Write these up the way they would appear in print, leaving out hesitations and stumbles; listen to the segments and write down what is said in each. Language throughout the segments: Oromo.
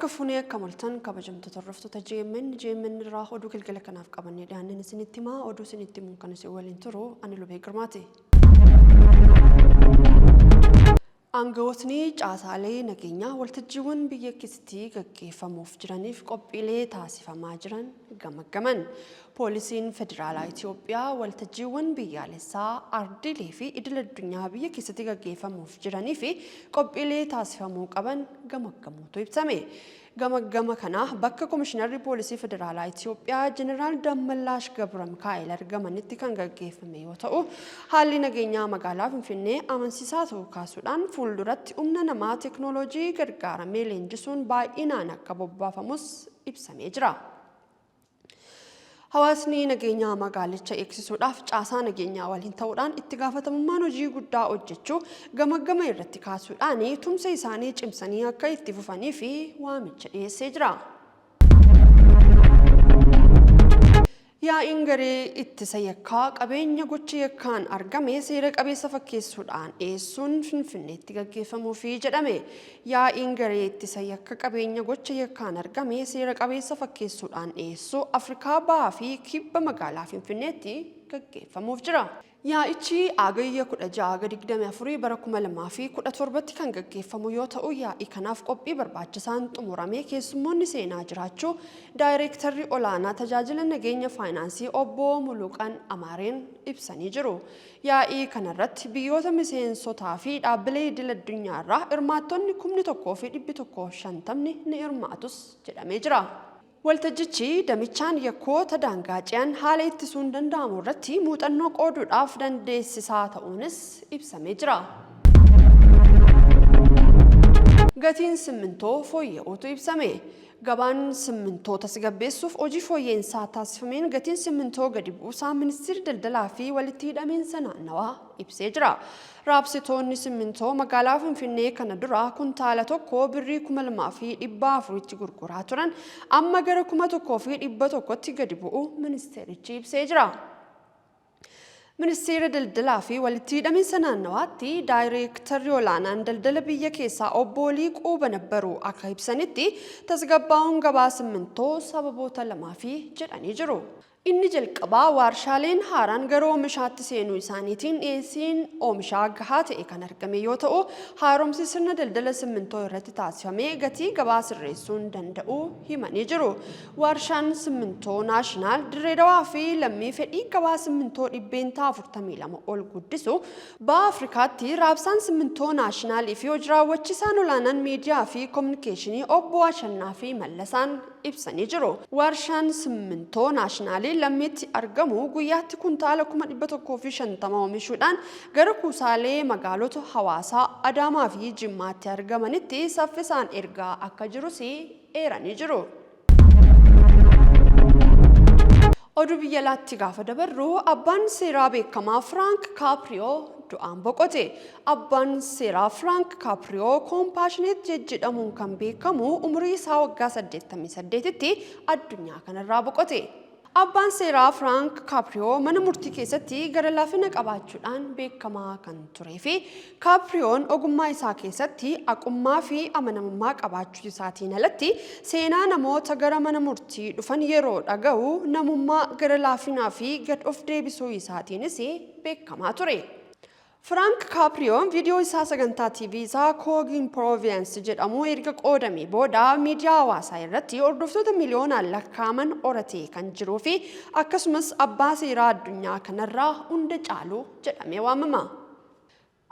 Harka fuunee akkam oltan kabajamtoota hordoftoota GMN GMN irraa oduu galgala kanaaf qabannee dhiyaanneen isinitti himaa oduu isinitti himuun kan isin waliin turu ani Lubee Girmaati. Aangawootni caasaalee nageenyaa waltajjiiwwan biyya keessatti gaggeeffamuuf jiraniif qophiilee taasifamaa jiran gamaggaman. Poolisiin Federaalaa Itiyoophiyaa waltajjiiwwan biyyaalessaa, ardiilee fi idil addunyaa biyya keessatti gaggeeffamuuf jiranii fi qophiilee taasifamuu qaban gamaggamuutu ibsame. Gamaggama kana bakka Komishinarri Poolisii Federaalaa Itiyoophiyaa Jeneraal Dammallaash Gabramikaa'el argamanitti kan gaggeeffame yoo ta'u, haalli nageenyaa magaalaa Finfinnee amansiisaa ta'uu kaasuudhaan fuulduratti humna namaa teeknooloojii gargaaramee leenjisuun baay'inaan akka bobbaafamus ibsamee jira. Hawaasni nageenyaa magaalicha eegsisuudhaaf caasaa nageenyaa waliin ta'uudhaan itti gaafatamummaan hojii guddaa hojjechuu gamaggama irratti kaasuudhaan tumsa isaanii cimsanii akka itti fufanii fi waamicha dhiyeessee jira. Yaa'iin garee ittisa yakkaa qabeenya gocha yakkaan argame seera qabeessa fakkeessuudhaan dhiyeessuun Finfinneetti gaggeeffamuufi jedhame. Yaa'iin garee ittisa yakka qabeenya gocha yakkaan argame seera qabeessa fakkeessuudhaan dhiyeessuu Afrikaa Bahaa fi Kibba magaalaa Finfinneetti gaggeeffamuuf jira. Yaa'ichi Hagayya 16 haga 24 bara 2017tti kan gaggeeffamu yoo ta'u, yaa'ii kanaaf qophii barbaachisaan xumuramee keessummoonni seenaa jiraachuu Daayreektarri Olaanaa Tajaajila Nageenya Faayinaansii Obbo Muluqan Amaareen ibsanii jiru. Yaa'ii kanarratti biyyoota miseensotaa fi dhaabbilee idil addunyaarraa hirmaattonni kumni 1 fi dhibbi 1 fi 50ni ni hirmaatus jedhamee jira. Waltajjichi damichaan yakkoota daangaa ce'an haala ittisuun danda'amu irratti muuxannoo qooduudhaaf dandeessisaa ta'uunis ibsamee jira. Gatiin simmintoo fooyya'uutu ibsame. Gabaan simmintoo tasgabbeessuuf hojii fooyya'insaa taasifameen gatiin simmintoo gadi bu'uusaa Ministeerri Daldalaa fi Walitti Hidhamiinsa Naannawaa ibsee jira. Raabsitoonni simmintoo magaalaa Finfinnee kana dura kuntaala tokko birrii 2,400tti gurguraa turan amma gara 1,100tti gadi bu'uu ministeerichi ibsee jira. Ministeera Daldalaa fi Walitti Hidhaminsa Naannawaatti Daayreektarri Olaanaan Daldala Biyya Keessaa Obbo Liiquu Banabbaruu akka ibsanitti tasgabbaa'uun gabaa simmintoo sababoota lamaafi jedhanii jiru. Inni jalqabaa waarshaaleen haaraan gara oomishaatti seenuu isaaniitiin dhiyeessiin oomishaa gahaa ta'e kan argame yoo ta'u, haaromsi sirna daldala simmintoo irratti taasifame gatii gabaa sirreessuun danda'uu himanii jiru. Waarshaan simmintoo Naashinaal, Dirree Dawaa fi Lammii fedhii gabaa simmintoo %42 ol guddisu Baha Afrikaatti raabsaan simmintoo Naashinaalii fi hojiraawwachiisaan olaanaan miidiyaa fi kominikeeshinii obbo Ashannaafii Mallasaan ibsanii jiru. Warshaan simmintoo Naashinaalii Lammiitti argamu guyyaatti kuntaala 150,000 oomishuudhaan gara kuusaalee magaalota Hawaasaa, Adaamaa fi Jimmaatti argamanitti saffisaan ergaa akka jirus eeranii jiru. Oduu biyya alaatti gaafa dabarru abbaan seeraa beekamaa Firaank Kaapriyoo du'aan boqote. Abbaan seeraa Firaank Kaapriyoo Koompaashineet Jeej jedhamuun kan beekamu umurii isaa waggaa 88tti addunyaa kanarraa boqote. Abbaan seeraa Firaank Kaapriyoo mana murtii keessatti gara laafina qabaachuudhaan beekamaa kan turee fi Kaapriyoon ogummaa isaa keessatti haqummaa fi amanamummaa qabaachuu isaatiin alatti seenaa namoota gara mana murtii dhufan yeroo dhaga'u namummaa, gara laafinaa fi gad of deebisuu isaatiinis beekamaa ture. Firaank Kaapriyoon viidiyoo isaa sagantaa TV isaa Koogin Provience jedhamu erga qoodamee booda miidiyaa hawaasaa irratti hordoftoota miliyoonaan lakkaa'aman horatee kan jiruu fi akkasumas abbaa seeraa addunyaa kanarraa hunda caalu jedhamee waamama.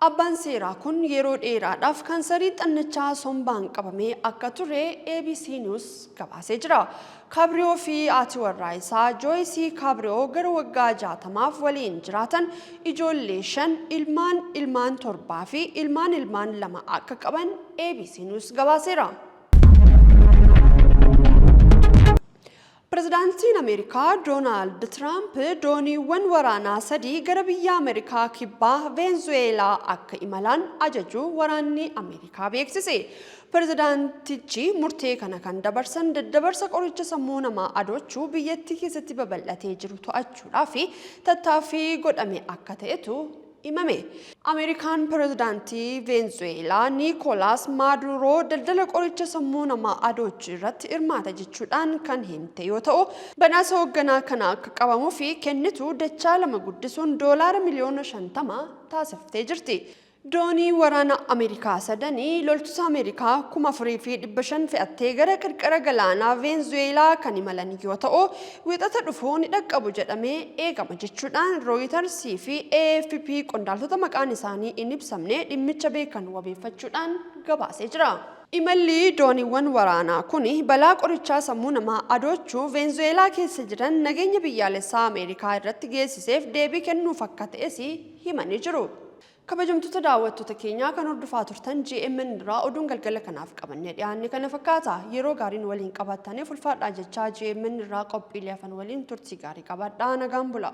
Abbaan seeraa kun yeroo dheeraadhaaf kaansarii xannachaa sombaan qabamee akka ture ABC News gabaasee jira. Kaabriyoo fi haati warraa isaa Jooyisii Kaabriyoo gara waggaa 60f waliin jiraatan ijoollee 5, ilmaan ilmaan torbaa fi ilmaan ilmaan 2 akka qaban ABC News gabaaseera. Pirezidaantiin Ameerikaa Doonaald Tiraamp dooniiwwan waraanaa sadii gara biyya Ameerikaa Kibbaa Veenzuweelaa akka imalaan ajajuu waraanni Ameerikaa beeksise. Pirezidaantichi murtee kana kan dabarsan daddabarsa qoricha sammuu namaa adoochu biyyattii keessatti babal'atee jiru to'achuudhaaf tattaaffii godhame akka ta'etu himame. Ameerikaan pirezidaantii Veenzuweelaa Niikolaas Maaduroo daldala qoricha sammuu namaa adoochuu irratti hirmaata jechuudhaan kan himte yoo ta'u, badhaasa hoogganaa kana akka qabamuu fi kennitu dachaa lama guddisuun doolaara miliyoona 50 taasiftee jirti. Doonii waraana Ameerikaa sadanii loltoota Ameerikaa 4,500 fe'attee gara qarqara galaanaa Veenzuweelaa kan imalan yoo ta'u, Wixata dhufu ni dhaqqabu jedhamee eegama jechuudhaan Rooyitarsii fi AFP qondaaltota maqaan isaanii hin ibsamne dhimmicha beekan wabeeffachuudhaan gabaasee jira. Imalli dooniiwwan waraanaa kun balaa qorichaa sammuu namaa adoochuu Veenzuweelaa keessa jiran nageenya biyyaalessaa Ameerikaa irratti geessiseef deebii kennuuf akka ta'es himanii jiru. Kabajamtoota daawwattoota keenyaa kan hordofaa turtan GMN irraa oduun galgala kanaaf qabannee dhiyaanne kana fakkaata. Yeroo gaariin waliin qabattaniif ulfaadhaa jechaa GMN irraa qophiilee hafan waliin turtii gaarii qabaadhaa, nagaan bula.